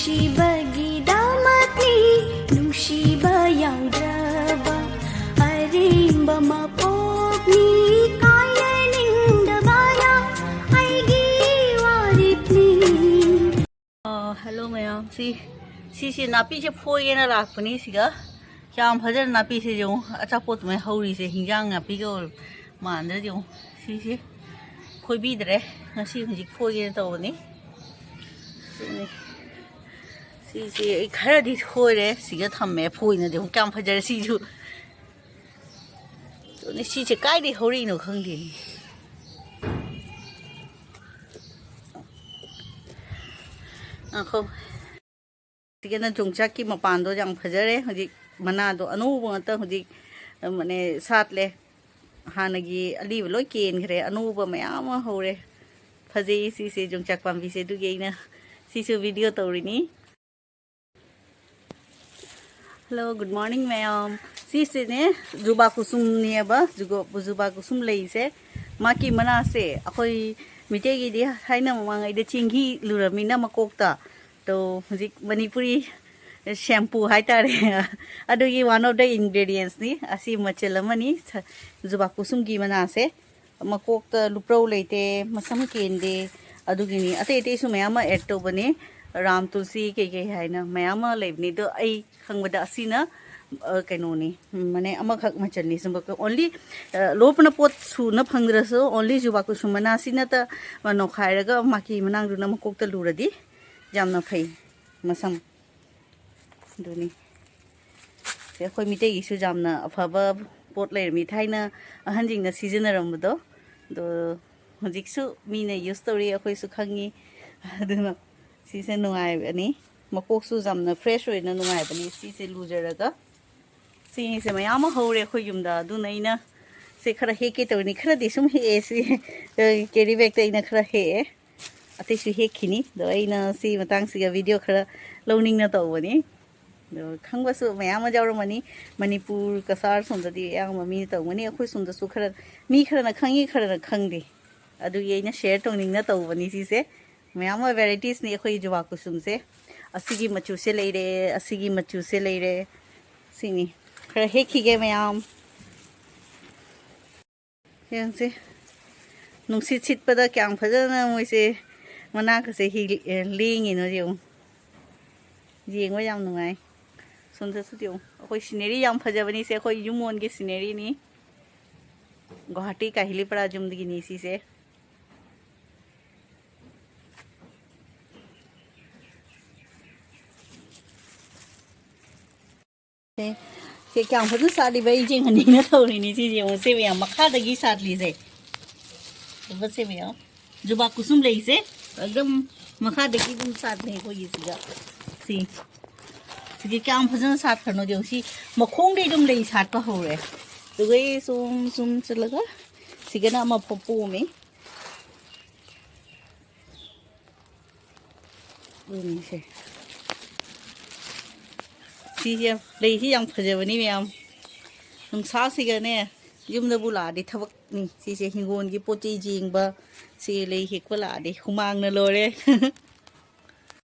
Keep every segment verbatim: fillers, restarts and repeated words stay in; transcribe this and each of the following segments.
ꯅꯨꯡꯁꯤꯕꯒꯤꯗꯃꯛꯅꯤ, ꯅꯨꯡꯁꯤꯕ ꯌꯥꯎꯗ꯭ꯔꯕ ꯑꯔꯦꯝꯕ ꯃꯄꯣꯛꯅꯤ, ꯀꯥꯏꯅꯅꯤꯡꯗꯕꯅ ꯑꯩꯒꯤ ꯋꯥꯔꯦꯞꯅꯤ꯫ ꯑ, ꯍꯜꯂꯣ ꯃꯌꯥꯝ, ꯁꯤ, ꯁꯤꯁꯦ ꯅꯥꯄꯤꯁꯦ ꯐꯣꯏꯒꯦꯅ ꯂꯥꯛꯄꯅꯤ꯫ ꯁꯤꯒ ꯀꯌꯥꯝ ꯐꯖꯅ ꯅꯥꯄꯤꯁꯦ ꯌꯦꯡꯉꯨ, ꯑꯆꯥꯄꯣꯠ ꯑꯗꯨꯃꯥꯏꯅ ꯍꯧꯔꯤꯁꯦ, ꯍꯤꯟꯖꯥꯡ ꯅꯥꯄꯤꯒ ꯑꯣꯏ-, ꯃꯥꯟꯗ꯭ꯔꯗꯤ ꯌꯦꯡꯉꯨ꯫ ꯁꯤꯁꯦ ꯐꯣꯏꯕꯤꯗ꯭ꯔꯦ, ꯉꯁꯤ ꯍꯧꯖꯤꯛ ꯐꯣꯏꯒꯦꯅ ꯇꯧꯕꯅꯤ꯫ ꯁꯤꯅꯤ꯫ ꯁꯤꯁꯦ ꯑꯩ ꯈꯔꯗꯤ ꯐꯣꯏꯔꯦ, ꯁꯤꯒ ꯊꯝꯃꯦ꯫ ꯐꯣꯏꯅꯗꯤ ꯑꯃꯨꯛ ꯀꯌꯥꯝ ꯐꯖꯔꯦ ꯁꯤꯁꯨ꯫ ꯑꯗꯨꯅꯦ, ꯁꯤꯁꯦ ꯀꯥꯏꯗꯩ ꯍꯧꯔꯛꯏꯅꯣ ꯈꯪꯗꯦꯅꯦ꯫ ꯉꯥꯏꯈꯣ꯫ ꯁꯤꯒꯤꯅ ꯌꯣꯡꯆꯥꯛꯀꯤ ꯃꯄꯥꯟꯗꯣ ꯌꯥꯝ ꯐꯖꯔꯦ꯫ ꯍꯧꯖꯤꯛ ꯃꯅꯥꯗꯣ ꯑꯅꯧꯕ ꯉꯥꯛꯇ ꯍꯧꯖꯤꯛ, ꯑ, ꯃꯅꯦ, ꯁꯥꯠꯂꯦ꯫ ꯍꯥꯟꯅꯒꯤ ꯑꯂꯤꯕ ꯂꯣꯏ ꯀꯦꯟꯈ꯭ꯔꯦ, ꯑꯅꯧꯕ ꯃꯌꯥꯝ ꯑꯃ ꯍꯧꯔꯦ꯫ ꯐꯖꯩ ꯁꯤꯁꯦ ꯌꯣꯡꯆꯥꯛ ꯄꯥꯝꯕꯤꯁꯦ, ꯑꯗꯨꯒꯤ ꯑꯩꯅ ꯁꯤꯁꯨ ꯚꯤꯗꯤꯑꯣ ꯇꯧꯔꯤꯅꯤ꯫ ꯍꯜꯂꯣ, ꯒꯨꯗ ꯃꯣꯔꯅꯤꯡ ꯃꯌꯥꯝ꯫ ꯁꯤꯁꯤꯅꯦ ꯖꯨꯕꯥ ꯀꯨꯁꯨꯝꯅꯦꯕ, ꯖꯨꯒꯣ-, ꯖꯨꯕꯥ ꯀꯨꯁꯨꯝ ꯂꯩꯁꯦ꯫ ꯃꯥꯒꯤ ꯃꯅꯥꯁꯦ ꯑꯩꯈꯣꯏ ꯃꯤꯇꯩꯒꯤꯗꯤ ꯊꯥꯏꯅ ꯃꯃꯥꯡꯉꯩꯗ ꯆꯦꯡꯍꯤ ꯂꯨꯔꯝꯃꯤꯅ ꯃꯀꯣꯛꯇ, ꯇꯣ ꯍꯧꯖꯤꯛ ꯃꯅꯤꯄꯨꯔꯤ ꯁꯦꯝꯄꯨ ꯍꯥꯏꯇꯥꯔꯦ꯫ ꯑꯗꯨꯒꯤ one of the ingredients ꯅꯤ꯫ ꯑꯁꯤ ꯃꯆꯜ ꯑꯃꯅꯤ꯫ ꯁ-, ꯖꯨꯕꯥ ꯀꯨꯁꯨꯝꯒꯤ ꯃꯅꯥꯁꯦ꯫ ꯃꯀꯣꯛꯇ ꯂꯨꯄ꯭ꯔꯧ ꯂꯩꯇꯦ, ꯃꯁꯝ ꯀꯦꯟꯗꯦ, ꯑꯗꯨꯒꯤꯅꯤ꯫ ꯑꯇꯩ ꯑꯇꯩꯁꯨ ꯃꯌꯥꯝ ꯑꯃ add ꯇꯧꯕꯅꯦ, ꯔꯥꯝ ꯇꯨꯜꯁꯤ ꯀꯩꯀꯩ ꯍꯥꯏꯅ ꯃꯌꯥꯝ ꯑꯃ ꯂꯩꯕꯅꯦ꯫ ꯑꯗꯣ ꯑꯩ ꯈꯪꯕꯗ ꯑꯁꯤꯅ, ꯑ, ꯀꯩꯅꯣꯅꯤ, ꯎꯝ, ꯃꯅꯦ, ꯑꯃꯈꯛ ꯃꯆꯜꯅꯤ꯫ ꯁꯨꯝꯕ only, ꯑ, ꯂꯣꯞꯅ ꯄꯣꯠ ꯁꯨꯅ ꯐꯪꯗ꯭ꯔꯁꯨ, only ꯖꯨꯕꯥ ꯀꯨꯁꯨꯝ ꯃꯅꯥꯁꯤꯅꯇ ꯅꯣꯈꯥꯏꯔꯒ ꯃꯥꯀꯤ ꯃꯅꯥꯗꯨꯅ ꯃꯀꯣꯛꯇ ꯂꯨꯔꯗꯤ ꯌꯥꯝꯅ ꯐꯩ꯫ ꯃꯁꯝ ꯑꯗꯨꯅꯤ꯫ ꯑꯩꯈꯣꯏ ꯃꯤꯇꯩꯒꯤꯁꯨ ꯌꯥꯝꯅ ꯑꯐꯕ ꯄꯣꯠ ꯂꯩꯔꯝꯃꯤ, ꯊꯥꯏꯅ ꯑꯍꯟꯁꯤꯡꯅ ꯁꯤꯖꯤꯟꯅꯔꯝꯕꯗꯣ꯫ ꯑꯗꯣ ꯍꯧꯖꯤꯛꯁꯨ ꯃꯤꯅ use ꯇꯧꯔꯤ, ꯑꯩꯈꯣꯏꯁꯨ ꯈꯪꯉꯤ꯫ ꯑꯗꯨꯅ ꯁꯤꯁꯦ ꯅꯨꯡꯉꯥꯏꯕꯅꯤ, ꯃꯀꯣꯛꯁꯨ ꯌꯥꯝꯅ fresh ꯑꯣꯏꯅ ꯅꯨꯡꯉꯥꯏꯕꯅꯤ ꯁꯤꯁꯦ ꯂꯨꯖꯔꯒ꯫ ꯁꯤꯁꯦ ꯃꯌꯥꯝ ꯑꯃ ꯍꯧꯔꯦ ꯑꯩꯈꯣꯏ ꯌꯨꯝꯗ, ꯑꯗꯨꯅ ꯑꯩꯅ ꯁꯦ ꯈꯔ ꯍꯦꯛꯀꯦ ꯇꯧꯔꯤꯅꯤ꯫ ꯈꯔꯗꯤ ꯁꯨꯝ ꯍꯦꯛꯑꯦ ꯁꯤ, carry bag ꯇ ꯑꯩꯅ ꯈꯔ ꯍꯦꯛꯑꯦ꯫ ꯑꯇꯩꯁꯨ ꯍꯦꯛꯈꯤꯅꯤ꯫ ꯑꯗꯣ ꯑꯩꯅ ꯁꯤ ꯃꯇꯥꯡꯁꯤꯒ ꯚꯤꯗꯤꯑꯣ ꯈꯔ ꯂꯧꯅꯤꯡꯅ ꯇꯧꯕꯅꯤ꯫ ꯑꯗꯣ ꯈꯪꯕꯁꯨ ꯃꯌꯥꯝ ꯑꯃ ꯌꯥꯎꯔꯝꯃꯅꯤ꯫ ꯃꯅꯤꯄꯨꯔ, ꯀꯁꯥꯔ ꯁꯣꯝꯗꯗꯤ ꯑꯌꯥꯝꯕ ꯃꯤꯅ ꯇꯧꯒꯅꯤ꯫ ꯑꯩꯈꯣꯏ ꯁꯣꯝꯗꯁꯨ ꯈꯔ, ꯃꯤ ꯈꯔꯅ ꯈꯪꯉꯤ, ꯈꯔꯅ ꯈꯪꯗꯦ꯫ ꯑꯗꯨꯒꯤ ꯑꯩꯅ share ꯇꯧꯅꯤꯡꯅ ꯇꯧꯕꯅꯤ ꯁꯤꯁꯦ꯫ ꯃꯌꯥꯝ ꯑꯃ varieties ꯅꯤ ꯑꯩꯈꯣꯏ ꯖꯨꯕꯥ ꯀꯨꯁꯨꯝꯁꯦ꯫ ꯑꯁꯤꯒꯤ ꯃꯆꯨꯁꯦ ꯂꯩꯔꯦ, ꯑꯁꯤꯒꯤ ꯃꯆꯨꯁꯦ ꯂꯩꯔꯦ꯫ ꯁꯤꯅꯤ꯫ ꯈꯔ ꯍꯦꯛꯈꯤꯒꯦ ꯃꯌꯥꯝ꯫ ꯌꯦꯡꯁꯦ꯫ ꯅꯨꯡꯁꯤꯠ ꯁꯤꯠꯄꯗ ꯀꯌꯥꯝ ꯐꯖꯅ ꯃꯣꯏꯁꯦ ꯃꯅꯥꯒꯁꯦ ꯍꯤ-, ꯑꯦ, ꯂꯦꯡꯉꯤꯅꯣ ꯌꯦꯡꯉꯨ꯫ ꯌꯦꯡꯕ ꯌꯥꯝ ꯅꯨꯡꯉꯥꯏ꯫ ꯁꯣꯝꯗꯁꯨ ꯌꯦꯡꯉꯨ꯫ ꯑꯩꯈꯣꯏ scenery ꯌꯥꯝ ꯐꯖꯕꯅꯤꯁꯦ꯫ ꯑꯩꯈꯣꯏ ꯌꯨꯝ ꯑꯣꯟꯒꯤ sceneryꯅꯤ꯫ ꯒꯨꯋꯥꯍꯥꯇꯤ ꯀꯥꯍꯤꯂꯤꯄꯔꯥ ꯌꯨꯝꯗꯒꯤꯅꯤ ꯁꯤꯁꯦ꯫ ꯁꯦ, ꯁꯦ ꯀꯌꯥꯝ ꯐꯖꯅ ꯁꯥꯠꯂꯤꯕ ꯑꯩ ꯌꯦꯡꯍꯟꯅꯤꯡꯅ ꯇꯧꯔꯤꯅꯤ꯫ ꯁꯤꯁꯦ ꯌꯦꯡꯉꯨ, ꯁꯦ ꯃꯌꯥꯝ ꯃꯈꯥꯗꯒꯤ ꯁꯥꯠꯂꯤꯁꯦ꯫ ꯎꯕꯁꯦ ꯃꯌꯥꯝ꯫ ꯖꯨꯕꯥ ꯀꯨꯁꯨꯝ ꯂꯩꯁꯦ ꯑꯗꯨꯝ ꯃꯈꯥꯗꯒꯤ ꯑꯗꯨꯝ ꯁꯥꯠꯂꯦ ꯑꯩꯈꯣꯏꯒꯤꯁꯤꯗ꯫ ꯁꯤ, ꯁꯤꯗꯤ ꯀꯌꯥꯝ ꯐꯖꯅ ꯁꯥꯠꯈ꯭ꯔꯅꯣ ꯌꯦꯡꯉꯨ꯫ ꯁꯤ ꯃꯈꯣꯡꯗꯩ ꯑꯗꯨꯝ ꯂꯩ ꯁꯥꯠꯄ ꯍꯧꯔꯦ꯫ ꯑꯗꯨꯒ ꯁꯨꯝ ꯁꯨꯝ ꯆꯠꯂꯒ ꯁꯤꯒꯅ ꯑꯃ ꯄꯣꯝꯃꯤ꯫ ꯎꯝ, ꯁꯦ꯫ ꯁꯤꯁꯦ, ꯂꯩꯁꯤ ꯌꯥꯝ ꯐꯖꯕꯅꯤ ꯃꯌꯥꯝ꯫ ꯅꯨꯡꯁꯥꯁꯤꯒꯅꯦ, ꯌꯨꯝꯗꯕꯨ ꯂꯥꯛꯑꯗꯤ ꯊꯕꯛꯅꯤ꯫ ꯁꯤꯁꯦ ꯍꯤꯡꯒꯣꯜꯒꯤ ꯄꯣꯠ ꯆꯩ ꯌꯦꯡꯕ, ꯁꯤ ꯂꯩ ꯍꯦꯛꯄ ꯂꯥꯛꯑꯗꯤ ꯍꯨꯃꯥꯡꯅ ꯂꯣꯏꯔꯦ꯫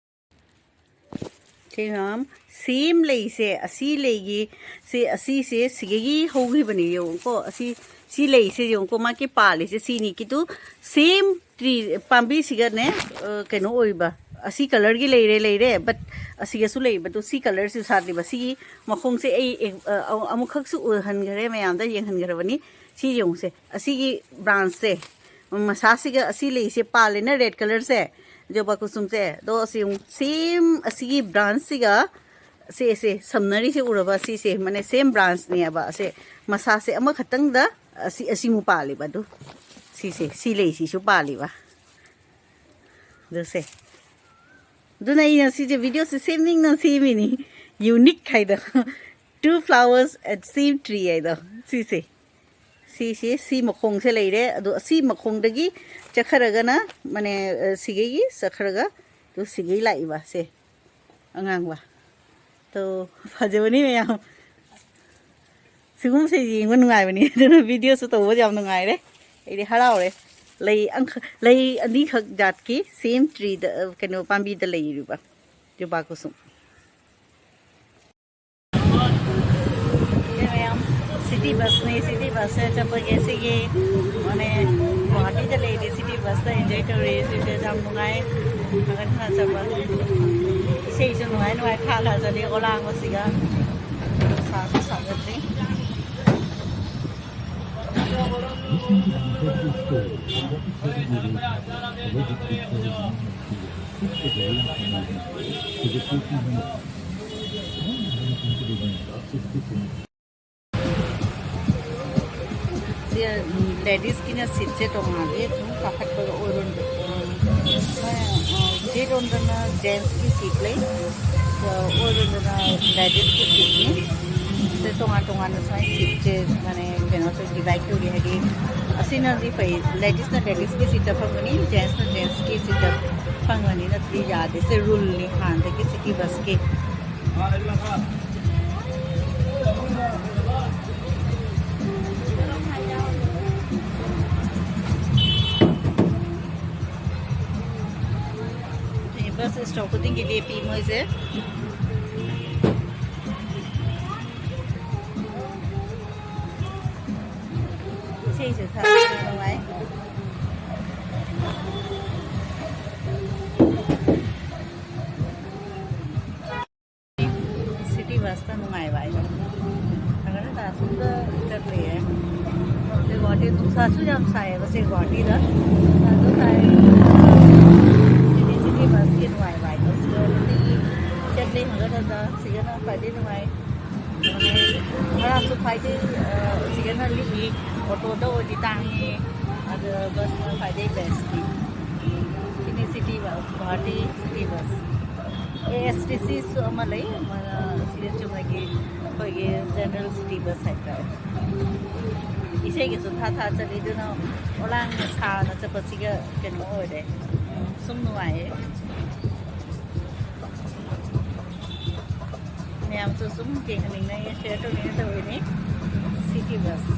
ꯁꯤ ꯃꯌꯥꯝ, same ꯂꯩꯁꯦ, ꯑꯁꯤ ꯂꯩꯒꯤ, ꯁꯤ, ꯑꯁꯤꯁꯦ ꯁꯤꯒꯒꯤ ꯍꯧꯈꯤꯕꯅꯦ ꯌꯦꯡꯉꯨꯀꯣ꯫ ꯑꯁꯤ, ꯁꯤ ꯂꯩꯁꯦ ꯌꯦꯡꯉꯨꯀꯣ, ꯃꯥꯒꯤ ꯄꯥꯜꯂꯤꯁꯦ ꯁꯤꯅꯤ꯫ ꯀꯤꯇꯨ same tree ꯄꯥꯝꯕꯤꯁꯤꯒꯅꯦ, ꯑ, ꯀꯩꯅꯣ ꯑꯣꯏꯕ, ꯑꯁꯤ colourꯒꯤ ꯂꯩꯔꯦ, ꯂꯩꯔꯦ, but ꯑꯁꯤꯒꯁꯨ ꯂꯩꯕꯗꯣ ꯁꯤ colourꯁꯨ ꯁꯥꯠꯂꯤꯕ꯫ ꯁꯤꯒꯤ ꯃꯈꯣꯡꯁꯦ ꯑꯩ, ꯑꯦ, ꯑ, ꯑ, ꯑꯃꯨꯛꯈꯛꯁꯨ ꯎꯍꯟꯈ꯭ꯔꯦ ꯃꯌꯥꯝꯗ, ꯌꯦꯡꯍꯟꯈ꯭ꯔꯕꯅꯤ꯫ ꯁꯤ ꯌꯦꯡꯉꯨꯁꯦ, ꯑꯁꯤꯒꯤ branchꯁꯦ, ꯃꯁꯥꯁꯤꯒ ꯑꯁꯤ ꯂꯩꯁꯦ ꯄꯥꯜꯂꯦꯅ, red colourꯁꯦ, ꯖꯣꯕꯥ ꯀꯨꯁꯨꯝꯁꯦ, ꯑꯗꯣ ꯑꯁꯤ ꯌꯦꯡꯉꯨ, same ꯑꯁꯤꯒꯤ branchꯁꯤꯒ ꯁꯦ, ꯁꯦ, ꯁꯝꯅꯔꯤꯁꯦ ꯎꯔꯕ? ꯁꯤꯁꯦ, ꯃꯥꯅꯦ, same branchꯅꯦꯕ꯫ ꯑꯁꯦ, ꯃꯁꯥꯁꯦ ꯑꯃꯈꯛꯇꯪꯗ ꯑꯁꯤ, ꯑꯁꯤꯃꯨꯛ ꯄꯥꯜꯂꯤꯕ ꯑꯗꯨ꯫ ꯁꯤꯁꯦ, ꯁꯤ ꯂꯩꯁꯤꯁꯨ ꯄꯥꯜꯂꯤꯕ꯫ ꯑꯗꯨꯁꯦ꯫ ꯑꯗꯨꯅ ꯑꯩꯅ ꯁꯤꯁꯦ videoꯁꯦ ꯁꯦꯝꯅꯤꯡꯅ ꯁꯦꯝꯃꯤꯅꯤ꯫ Unique ꯍꯥꯏꯗꯣ꯫ Two flowers at same tree ꯍꯥꯏꯗꯣ꯫ ꯁꯤꯁꯦ꯫ ꯁꯤꯁꯦ, ꯁꯤ ꯃꯈꯣꯡꯁꯦ ꯂꯩꯔꯦ꯫ ꯑꯗꯣ ꯑꯁꯤ ꯃꯈꯣꯡꯗꯒꯤ ꯆꯠꯈ꯭ꯔꯒꯅ, ꯃꯥꯅꯦ, ꯑ, ꯁꯤꯒꯩꯒꯤ ꯆꯠꯈ꯭ꯔꯒ, ꯑꯗꯨ ꯁꯤꯒꯩ ꯂꯥꯛꯏꯕ ꯁꯦ꯫ ꯑꯉꯥꯡꯕ꯫ ꯇꯣ, ꯐꯖꯕꯅꯤ ꯃꯌꯥꯝ꯫ ꯁꯤꯒꯨꯝꯕꯁꯦ ꯌꯦꯡꯕ ꯅꯨꯡꯉꯥꯏꯕꯅꯤ꯫ ꯑꯗꯨꯅ videoꯁꯨ ꯇꯧꯕ ꯌꯥꯝ ꯅꯨꯡꯉꯥꯏꯔꯦ꯫ ꯑꯩꯗꯤ ꯍꯔꯥꯎꯔꯦ꯫ ꯂꯩ ꯑꯪꯈ-, ꯂꯩ ꯑꯅꯤꯈꯛ ꯖꯥꯠꯀꯤ same treeꯗ, ꯑ, ꯀꯩꯅꯣ, ꯄꯥꯝꯕꯤꯗ ꯂꯩꯔꯤꯕ꯫ ꯖꯨꯕꯥ ꯀꯨꯁꯨꯝ꯫ ꯃꯌꯥꯝ ꯁꯤꯇꯤ ꯕꯁꯅꯤ, ꯁꯤꯇꯤ ꯕꯁꯁꯦ ꯆꯠꯄꯒꯤ ꯁꯤꯒꯤ ꯃꯥꯅꯦ ꯒꯨꯋꯥꯍꯥꯇꯤꯗ ꯂꯩꯔꯤ ꯁꯤꯇꯤ ꯕꯁꯇ ꯑꯦꯟꯖꯣꯏ ꯇꯧꯔꯤ꯫ ꯁꯤꯁꯦ ꯌꯥꯝ ꯅꯨꯡꯉꯥꯏ꯫ ꯊꯥꯒꯠ ꯊꯥꯒꯠꯆꯕ ꯏꯁꯩꯁꯨ ꯅꯨꯡꯉꯥꯏ ꯅꯨꯡꯉꯥꯏ ꯊꯥ ꯊꯥꯖꯜꯂꯤ ꯑꯣꯂꯥꯡꯕꯁꯤꯒ꯫ ꯁꯥꯁꯨ ꯁꯥꯒꯠꯂꯤ꯫ ꯁꯤ, ꯎꯝ, ꯂꯦꯗꯤꯁꯀꯤꯅ ꯁꯤꯠꯁꯦ ꯇꯣꯉꯥꯟꯕꯤ ꯑꯗꯨꯝ ꯀꯥꯈꯠꯄꯒ ꯑꯣꯏꯔꯣꯝꯗ, ꯎꯝ, ꯁꯤꯗ, ꯑ, ꯖꯦꯠ ꯔꯣꯝꯗꯅ ꯖꯦꯟꯁꯀꯤ ꯁꯤꯠ ꯂꯩ, ꯑ, ꯑꯣꯏꯔꯣꯝꯗꯅ ꯂꯦꯗꯤꯁꯀꯤ ꯁꯤꯠꯅꯤ꯫ ꯁꯤꯗ ꯇꯣꯉꯥꯟ ꯇꯣꯉꯥꯟꯅ ꯁꯨꯃꯥꯏꯅ ꯁꯤꯠꯁꯦ, ꯃꯥꯅꯦ, ꯀꯩꯅꯣ ꯇꯧ, ꯗꯤꯚꯥꯏꯠ ꯇꯧꯔꯤ, ꯍꯥꯏꯗꯤ ꯑꯁꯤꯅꯗꯤ ꯐꯩ, ꯂꯦꯗꯤꯁꯅ ꯂꯦꯗꯤꯁꯀꯤ ꯁꯤꯠꯇ ꯐꯝꯒꯅꯤ, ꯖꯦꯟꯁꯅ ꯖꯦꯟꯁꯀꯤ ꯁꯤꯠꯇ ꯐꯝꯒꯅꯤ, ꯅꯠꯇ꯭ꯔꯗꯤ ꯌꯥꯗꯦ꯫ ꯁꯦ ꯔꯨꯜꯅꯤ ꯍꯥꯟꯅꯗꯒꯤ ꯁꯤꯇꯤ ꯕꯁꯀꯤ꯫ ꯕꯁ ꯁ꯭ꯇꯣꯞ ꯈꯨꯗꯤꯡꯒꯤ ꯂꯦꯞꯄꯤ ꯃꯣꯏꯁꯦ꯫ ꯏꯁꯩꯁꯨ ꯊꯥꯔꯒ ꯅꯨꯡꯉꯥꯏ꯫ ꯁꯤꯇꯤ ꯕꯁꯇ ꯅꯨꯡꯉꯥꯏꯕ ꯍꯥꯏꯗꯣ꯫ ꯊꯥꯒꯠ ꯊꯥꯒꯠ ꯑꯁꯣꯝꯗ ꯆꯠꯂꯤꯌꯦ꯫ ꯑꯩꯈꯣꯏ ꯒꯨꯋꯥꯍꯥꯇꯤ ꯅꯨꯡꯁꯥꯁꯨ ꯌꯥꯝ ꯁꯥꯏꯌꯦꯕ ꯁꯤ ꯒꯨꯋꯥꯍꯥꯇꯤꯗ꯫ ꯅꯨꯡꯁꯥꯁꯨ ꯁꯥꯏ꯫ ꯁꯤꯇꯤ, ꯁꯤꯇꯤ ꯕꯁꯀꯤ ꯅꯨꯡꯉꯥꯏꯕ ꯍꯥꯏꯗꯣ꯫ ꯁꯤꯗ ꯅꯨꯡꯇꯤꯒꯤ ꯆꯠꯂꯤ ꯍꯪꯒꯠ ꯍꯟꯗ꯫ ꯁꯤꯗꯅ ꯈ꯭ꯋꯥꯏꯗꯒꯤ ꯅꯨꯡꯉꯥꯏ꯫ ꯚꯔꯥꯁꯨ ꯈ꯭ꯋꯥꯏꯗꯒꯤ, ꯑ, ꯁꯤꯗꯅ ꯂꯤꯛꯏ꯫ ꯑꯣꯇꯣꯗ ꯑꯣꯏꯗꯤ ꯇꯥꯡꯉꯤ꯫ ꯑꯗꯣ ꯕꯁꯅ ꯈ꯭ꯋꯥꯏꯗꯒꯤ ꯕꯦꯁꯅꯤ꯫ ꯁꯤꯅꯤ city bus, Guwahati city bus. A S T ꯁꯤꯁꯨ ꯑꯃ ꯂꯩ, ꯃ-, ꯁꯤꯗ ꯆꯨꯝꯅꯒꯤ ꯑꯩꯈꯣꯏꯒꯤ ꯖꯦꯅꯔꯦꯜ ꯁꯤꯇꯤ ꯕꯁ ꯍꯥꯏꯇꯥꯔꯦ꯫ ꯏꯁꯩꯒꯤꯁꯨ ꯊꯥ ꯊꯥ ꯆꯠꯂꯤ, ꯑꯗꯨꯅ ꯑꯣꯂꯥꯡꯅ ꯁꯥꯅ ꯆꯠꯄꯁꯤꯒ ꯀꯩꯅꯣ ꯑꯣꯏꯔꯦ, ꯁꯨꯝ ꯅꯨꯡꯉꯥꯏꯌꯦ꯫ ꯃꯌꯥꯝꯁꯨ ꯁꯨꯝ ꯌꯦꯡꯍꯟꯅꯤꯡꯅ ꯁꯤꯌꯔ ꯇꯧꯅꯤꯡꯅ ꯇꯧꯔꯤꯅꯤ꯫ City bus.